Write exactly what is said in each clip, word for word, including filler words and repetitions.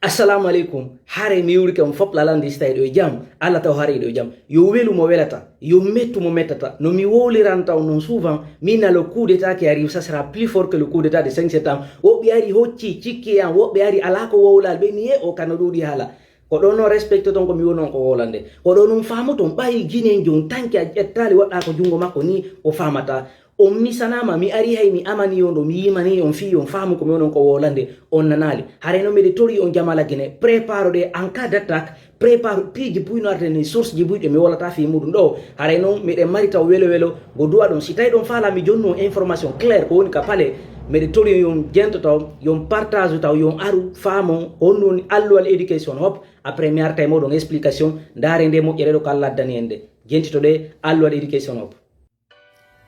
Assalamu aleykum. Haray mi wurike on fop lalandi si tawi ɗo e jam. Allah taw haray ɗo e jam. Yo welu mo welata, yo mettu mo mettata. No mi wowliranta on non souvent, min na le coup d'état qui arrive, ça sera plus fort que le coup d'état de cinq septembre. Woɓɓe ari hocci cikki e am, woɓɓe ari alaa ko wowlaali, ɓe ni e o kano ɗuuɗi haala. Ko ɗon non respecte ton ko mi woni on ko wowlande. Ko ɗon non faamu ton ɓayi ginen jom tanki a ƴettaali waɗɗa ko junngo makko ni o faamata. On misanaama, mi ari hay mi amani on ɗo, mi yimani on fii on faamu ko mi onon ko wolande, on nanaali. Haray non miɗe tori on jamala Gine, prépare ɗe en cas d'attaque, prépare piiji buy no arde ni source ji buy ɗe mi wolata fii muɗum ɗo. Haray non miɗe mari taw welo welo, go duwa ɗon. Si tawi ɗon faala mi jonnu on information claire ko woni ka pale, miɗe tori on yon jento taw, yon partage taw, yon aru faamo, on woni Alluwal Education Hub. Après mi arta e moɗon explication, ndaare nde moƴƴere ɗo ko Allah addani en nde. Jentito ɗe Alluwal Education Hub.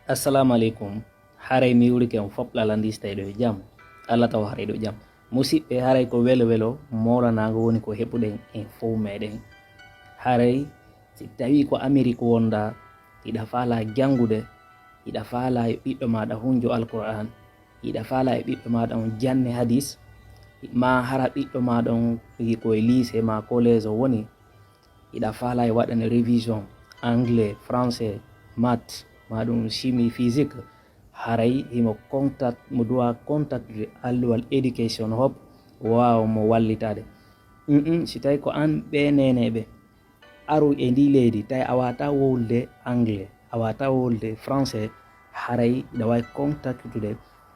Assalamu aleykum. Haray mi wurike on fop lalandi si tawi ɗo e jam. Allah taw haray ɗo jam. Musiɓɓe, haray ko welo welo moolanaango woni ko heɓuɗen en fow meɗen. Haray si tawi ko Amerik wonda, hiɗa faala janngude, hiɗa faala e ɓiɗɗo maɗa hunjo Alqur'an, hiɗa faala e ɓiɗɗo maɗa on janne hadis, ma hara ɓiɗɗo maɗa on ko e lycée ma collège o woni, hiɗa faala e waɗane révision anglais, français, maths, ma ɗum chimie, physique, haray himo contact, mo doit contactude Alluwal Education Hub, waawa mo wallitaade. Mm, mm, si tawi ko an ɓe neneɓe, aru e ndi leydi, tawi a wata wowlude anglais, a wata wowlude français, haray hiɗa waawi contactude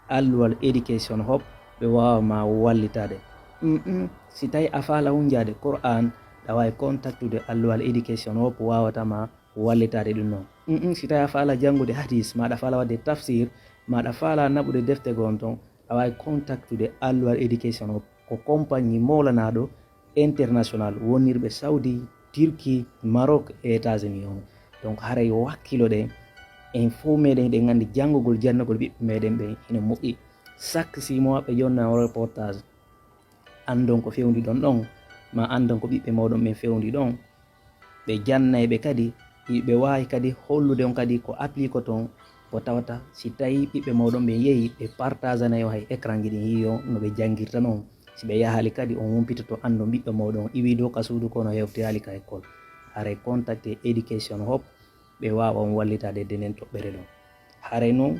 Alluwal Education Hub, ɓe waawa ma wallitaade. Mm, mm, si tawi a faala hunjaade Qur'an, hiɗa waawi contactude Alluwal Education Hub, waawata ma wallitaade ɗum noon. Mm, mm, si tawi a faala janngude hadis, ma aɗa faala waɗde tafsir, ma aɗa faala naɓude defte goo ton, hiɗa waawi contactude Alluwal Education Hub. Ko compagnie mawlanaaɗo international wonirɓe Saudi, Turquie, Maroc e États-Unis on. Donc haray wakkiloɗen, en fow meɗen hiɗen anndi janngugol, janngugol ɓiɓɓe meɗen ɓen hino moƴƴi. Chaque six mois ɓe jonna on reportage. Anndon ko fewndi ɗon ɗon, ma anndon ko ɓiɓɓe moɗon ɓen fewndi ɗon. Ɓe jannay ɓe kadi, ɓe waawi kadi hollude on kadi ko applique ton, ko tawata si tawi ɓiɓɓe moɗon ɓen yehi, ɓe partageanay on hay écran ji ɗin, yi'i on no ɓe janngirta non. Si ɓe yahaali kadi, on humpitoto anndon ɓiɗɗo moɗon iwii dow ka suudu kono hewtoyaali ka école. Haray contacte Education Hub, ɓe waawa on wallitaade e nden toɓɓere ɗon. Haray non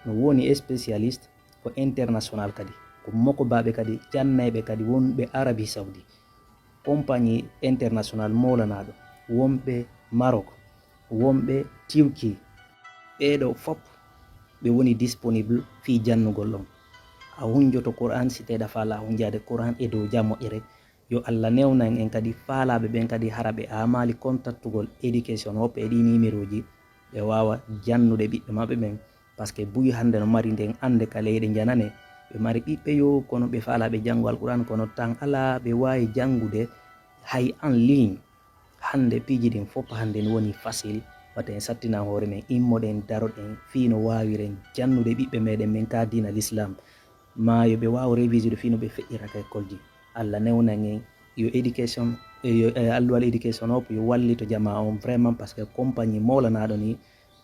no woni spécialiste ko international kadi, ko mokobaaɓe kadi, jannayɓe kadi wonɓe Arabie Saoudi, compagnie international mawlanaaɗo, wonɓe Maroc, wonɓe Turquie. Ɓee ɗoo fop ɓe woni disponible fii jannugol on. A hunjoto Qur'an si tawi aɗa faala hunjaade Qur'an e dow jam moƴƴere. Yo Allah newnan en kadi faalaaɓe ɓen kadi hara ɓe aamaali kontaktugol Education Hub e ɗii nimerooji, ɓe waawa jannude ɓiɓɓe maɓɓe ɓen. Parce que buy hannde no mari nden annde ka leyɗe njanane. Ɓe mari ɓiɓɓe yo, kono ɓe faalaa ɓe janngo Alqur'an, kono tan alaa ɓe waawi janngude hay en ligne. Hannde piiji ɗin fof hannde no woni facile. Wata en sattinan hoore men, immoɗen, daroɗen fii no waawiren jannude ɓiɓɓe meɗen men ka diina l'islam. Ma yo ɓe waaw réviser fii no ɓe feƴƴira ka école ji. Allah newnan en, yo Education, e yo, e Alluwal Education Hub yo wallito jamaa on vraiment, parce que compagnie mawlanaaɗo ni,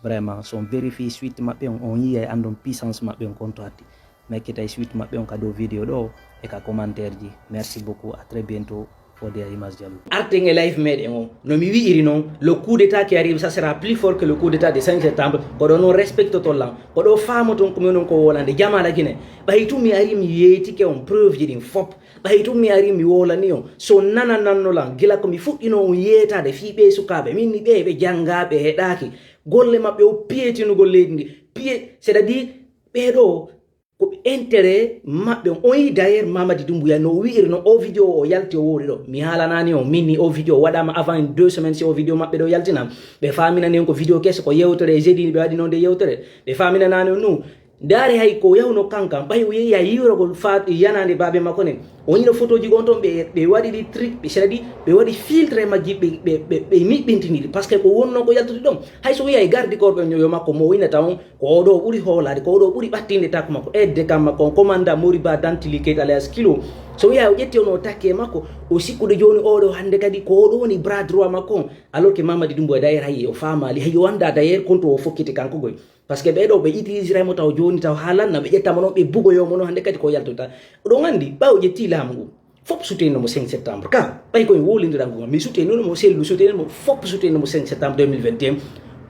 vraiment, so on vérifie suite maɓɓe on, on yi'ay, anndon puissance maɓɓe on kon to hatti. Mi accitay suite maɓɓe on ka dow vidéo ɗo e ka commentaire ji. Merci beaucoup, à très bientôt. Fodé Image Diallo. Arten e live meɗen o, no mi wi'iri non, le coup d'état qui arrive, ça sera plus fort que le coup d'état de cinq septembre. Ko ɗo non respectoton lan, ko ɗo faamoton ko mi onon ko wolande, jamaa la Guinée. Ɓay tun mi ari mi yeetike on preuve ji ɗin fop. Ɓay tun mi ari mi wolani on. So nanananno lan, gila ko mi fuɗɗino on yeetaade fii ɓee sukaaɓe, min ni ɓee ɓe janngaaɓe heɗaaki. Golle maɓɓe o piyetinugol leydi ndi. Piye, c'est-à-dire, ɓee ɗo, ko ɓe intérêt maɓɓe on. On yi d'ailleurs Mamadi Doumbouya no o wi'iri no o vidéo o yalti o wowli ɗo. Mi haalanaani on, min ni o vidéo waɗaama avant deux semaines si o vidéo maɓɓe ɗo yaltina. Ɓe faaminani on ko vidéo keso, ko yewtere e jeudi ni ɓe waɗi noon de yewtere. Ɓe faaminanaani on nu. Ndaari hay ko yawno kankan, ɓay o yehi hay yiwrogol fa yanaande baabe makko nen. On yino photo ji on ton ɓe, ɓe waɗi ɗi trick, ɓe sera ɗi, ɓe waɗi filtre majji, ɓe, ɓe, ɓe, ɓe niɓɓintini ɗi. Parce que ko wonno ko yaltude ɗon. Hay so o yahi garde corps ɓe ñoyo makko mo o inata on, ko oɗo ɓuri hoolaade, ko oɗo ɓuri ɓattinde takko makko, aide de camp makko on, commandant Moriba Dantili Keita alias Kilo. So wiya o ƴetti on o takki e makko, o sikkude jooni oɗo hannde kadi ko oɗo woni bras droit makko on. Alors que Mamadi Doumbouya d'ailleurs hay o faamaali, hay o annda d'ailleurs konto o fokkiti kanko goy. Parce que ɓee ɗo ɓe utilisira mo taw jooni taw haalanna, ɓe ƴetta mo noon, ɓe bugoyo mo noon hannde kadi ko yaltota. Oɗon anndi, ɓay o ƴetti laamu ngu. Fof soutenir mo cinq septembre ka ɓay koye wowlindirango ma mi soutenir mo sellu soutenir mo fof soutenir mo cinq septembre deux mille vingt et un.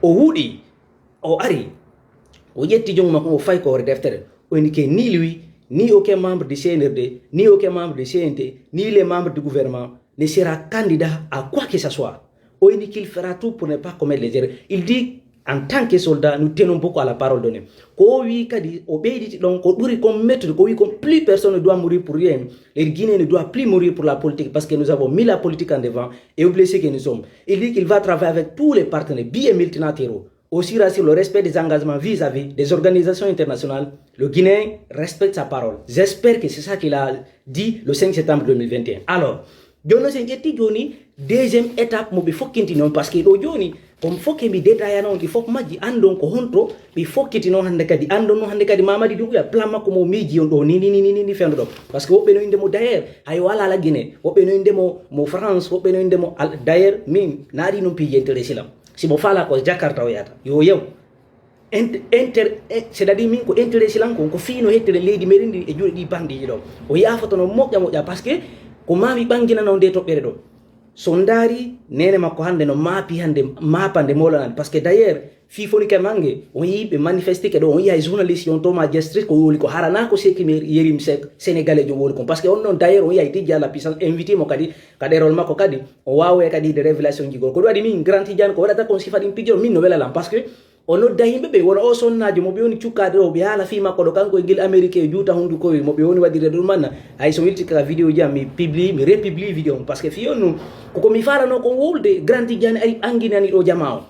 O wuuɗi, o ari, o ƴetti jungo makko o fayi ko hoore deftere. O ini ke ni lui, ni aucun membre du C N R D, ni aucun membre du C N T, ni les membres du gouvernement ne sera candidat à quoi que ce soit. O ini qu'il fera tout pour ne pas commettre les erreurs. Il dit en tant que soldat nous tenons beaucoup à la parole donnée. Ko o wi kadi o ɓeyditi ɗon ko ɓuri kon mettude ko wi kon plus personne ne doit mourir pour rien. Les Guinéens ne doivent plus mourir pour la politique parce que nous avons mis la politique en devant et oubliez ce que nous sommes. Il dit qu'il va travailler avec tous les partenaires bi et multilatéraux aussi sur le respect des engagements vis-à-vis des organisations internationales. Le Guinéen respecte sa parole. J'espère que c'est ça qu'il a dit le cinq septembre deux mille vingt et un. Alors, joni noon sen ƴetti joni deuxième étape mo ɓe fokkintini on parce que ɗo joni on fof keɓi détaillana on ɗi fof majji anndon ko honto ɓe fokkitino hannde kadi anndon no hannde kadi mamadi ɗum ɓiya plan makko mo miiji on ɗo ni ni ni ni ni fendo ɗo parce que woɓɓe no inde mo d'ailleurs hay o ala la Guinée woɓɓe no inde mo mo France woɓɓe no inde mo d'ailleurs min naaɗi noon piiji intérêt silam si mo faala ko Jakarta o yata yo yew inter c'est à dire min ko intérêt silan ko ko fiino hettere leydi meɗen ndi e juuɗe ɗi bandiiji ɗo o yaafotono moƴƴa moƴƴa parce que ko mami ɓanginano nde toɓɓere ɗo so ndaari nene makko hannde no maapi hannde maapande molanani parce que d'ailleurs fii foni ke mange on yii ɓe manifestike ɗo on yii hay journaliste on toma gestre ko woli ko harana ko seki yerim sek sénégalais jom woni kon parce que on noon d'ailleurs on yahi tijji à la puissance invité mo kadi ka ɗerol makko kadi o wawe kadi de révélation jigol ko ɗum waɗi min grand tidiane ko waɗata kon sifa ɗin pijol min no welalam parce que o nodda yimɓe ɓe wona o sonnaajo mo ɓe woni cukkaade ɗo ɓe haala fii makko ɗo kanko e ngel amérique e juuta hunduko mo ɓe woni waɗirde ɗum manna hay so wilti kaka vidéo ji am mi publie mi republie vidéo on parce que fii on ɗum koko mi faalano kon wowlude grand tidiane ari ɓanginani ɗo jama on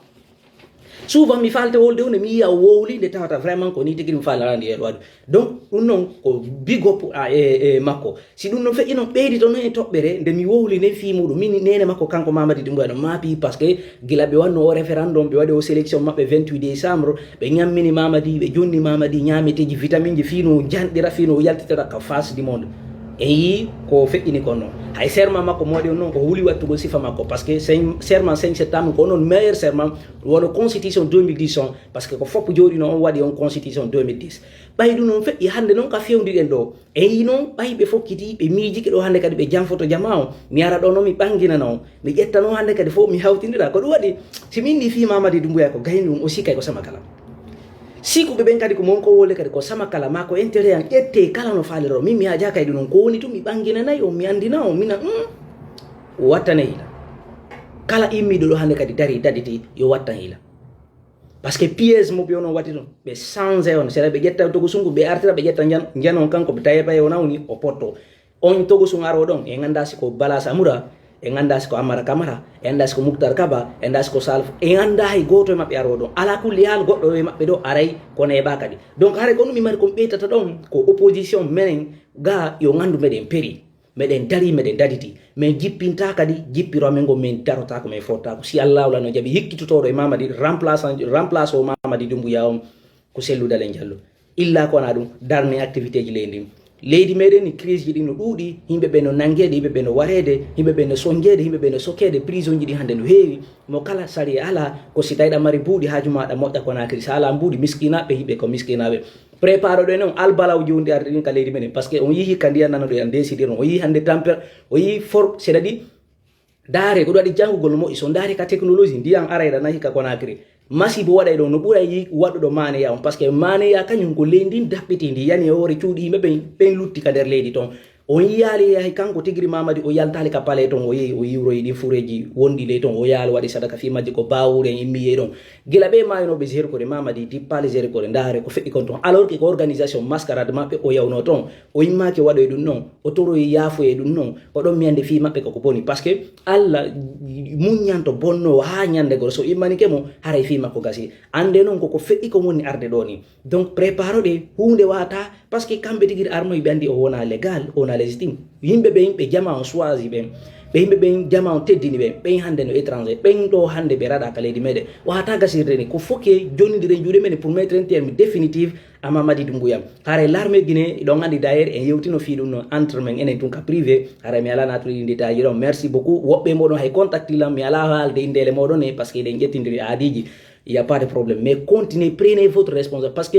souvent mi faalte wowlude hunde mi yiya o wowli nde tawata vraiment ko ni tigi mi faalarande yeeɗo waɗu donc ɗum noon ko big up e makko si ɗum noon feƴƴi noon ɓeydito noon e toɓɓere nde mi wowli nden fii muɗum min nene makko kanko mamadi ɗum ɓoyno maapi parce que gila ɓe wanno o référendum ɓe waɗi o sélection maɓɓe vingt-huit décembre ɓe ñammini mamadi ɓe jonni mamadi ñaameteeji vitamine ji fii no janɗira fii no yaltitira ka face du monde en yii ko feƴƴini kon noon hay serment makko moɗi on noon ko huli wattugol sifa makko parce que serment cinq septembre ko noon meilleur serment wono constitution deux mille dix on parce que ko fof jooɗino on waɗi on constitution deux mille dix ɓay ɗum noon feƴƴi hannde noon ka fewdiɗen ɗo eyi noon ɓay ɓe fokkiti ɓe miijike ɗo hannde kadi ɓe janfoto jama o mi ara ɗo noon mi ɓanginana on mi ƴetta noon hannde kadi fof mi hawtindira ko ɗum waɗi si mi inni fii mamadi dumbuya ko gayni ɗum aussi kay ko sama kala sikuɓe ɓen kadi ko mon ko wole kadi ko sama kala ma ko intérêt an ƴette kala no faaliro min mi haja kay ɗum noon ko woni tun mi ɓanginanayi on mi andina on mina hmm, wattane hila kala immiɗo ɗo hannde kadi dari daditi yo wattan hila parce que piège mo ɓe onon waɗi ɗum ɓe change on seeɗa ɓe ƴetta togo sungu ɓe artira ɓe ƴetta njan njanon kanko ɓe tawi paye o nawni o potto on togo sun aro ɗon en anda si ko bala samura en anda si ko amara kamara en anda si ko muktar kaba en anda si ko salf en anda hay goto e maɓɓe aro ɗon ala kulli hal goɗɗo e maɓɓe ɗo aray ko neɓa kadi donc haray ko ɗum mi mari kon ɓeytata ɗon ko opposition menen ga yo gandu meɗen peri meɗen dari meɗen daditi min jippinta kadi jippiro amen ngo min darotako min fottako si allah wala no jaaɓi hikkitotoɗo e mamadi remplaçant remplace o mamadi dumbuya on ko selludalen jallo illa ko wona ɗum darne activité ji leydi ndi leydi meɗen ni crise ji ɗi no ɗuuɗi yimɓe ɓe no nangede yimɓe ɓe no warede yimɓe ɓe no sonjede yimɓe ɓe no sokede prison ji ɗi hande no heewi mo kala sari ala ko si tawi ɗa mari mbuuɗi haaju maɗa moƴƴa konakiri sa ala mbuuɗi miskinaɓe yimɓe ko miskinaɓe prépare ɗo non albalaw jondi arde ɗin ka leydi meɗen parce que on yihi ka ndiyan nanoɗo yan décidir on o yihi hande tamper o yihi for c'est à dire daare ko ɗum waɗi janngugol no moƴƴi so ndaari ka technologie ndiyan arayɗa nahi ka konakiri masibo waɗay ɗon no ɓuray waɗuɗo maneya on parce que maneya kañum ko leydi ndi daɓɓiti ndi yani e hoore cuuɗi yimɓe ɓen ɓen lutti ka nder leydi ton on yiyaali yahi kanko tigiri mamadi o yaltaali ka palais ton o yehi o yiwroyi ɗin fureeji wonɗi ley ton o yaali waɗi sadaka fii majji ko bawuure en immi yehi ɗon gila ɓe maaynoɓe zerkore mamadi dippaali zerkore ndaare ko feƴƴi kon ton alors que ko organisation mascarade maɓɓe o yawno ton o immaaki waɗoye ɗum non o toroyi yaafoye ɗum non ko ɗon miyande fii maɓɓe koko boni parce que allah muññanto bonnowo haa ñande goro so immanike mo haray fii makko gasi annde noon koko feƴƴi ko woni arde ɗo ni donc préparo ɗe huunde wata parce que kamɓe tigi arnoy ɓe anndi o wona légal o wona légitime yimɓe ɓe yimɓe jama on choisi ɓen ɓe yimɓe ɓen jama on teddini ɓen ɓen hannde no étranger ɓen ɗo hannde ɓe raɗa ka leydi meɗen wata gasirde ni ko foke jonnidire juuɗe men pour mettre un terme définitive amma madi dumbuya haray l'armée guinée ɗon anndi d'ailleurs en yewtino fii ɗum no entre men enen tun ka privé haray mi ala natude ɗin détail ɗon merci beaucoup woɓɓe moɗon hay contact lan mi ala haalde inndele moɗon e parce que eɗen ƴettindiri aadiji il y a pas de problème mais continuez prenez votre responsable parce que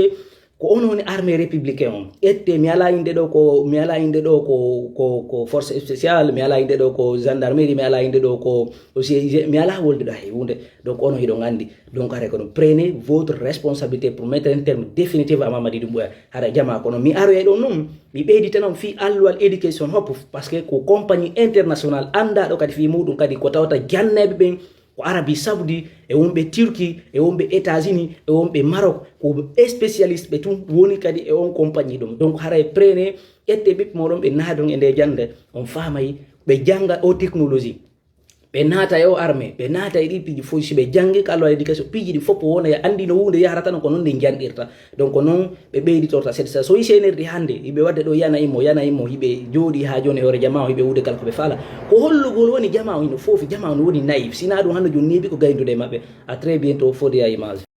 Ko on woni armée républicain on. Ƴette, mi alaa innde ɗo ko, mi alaa innde ɗo ko, ko, ko force spéciale, mi alaa innde ɗo ko gendarmerie, mi alaa innde ɗo ko, ko C I G, mi alaa wolde ɗo hay huunde. Donc, onon hiɗon anndi. Donc, haray ko ɗum, prenez votre responsabilité pour mettre un terme définitif à Mamadi Doumbouya. Haray jamaa kono mi aroyay ɗon non, mi ɓeydita non fii alluwal éducation hop, parce que ko compagnie internationale anndaaɗo kadi fii muuɗum kadi ko tawata jannayɓe ɓen ko Arabie Saoudi, e wonɓe Turquie, e wonɓe États-Unis, e wonɓe Maroc, ko spécialiste ɓe tun woni kadi e on compagnie ɗum. Donc, haray prenez, ƴette ɓiɓɓe mooɗon ɓe naadon e nde jannde, on faamay, ɓe jannga o technologie. Ɓe naata e o armée, ɓe naata e ɗi piiji fof, si ɓe janngi ka alluwal éducation, piiji ɗi fof wona ya anndi no huunde yahrata, no ko noon nde njanɗirta. Donc, ko noon ɓe ɓeyditorta seeɗa seeɗa. So i seenirde hannde, iɓe waɗde ɗo yana immo, yana immo, iɓe jooɗi haa jooni e hoore jamaa o, iɓe wuude kala ko ɓe faala. Ko hollugol woni jamaa o hino foofi, jamaa o no woni naïf. Si naa ɗum hannde jooni neeɓi ko gayndude e maɓɓe. À très bientôt, Fodé à Image.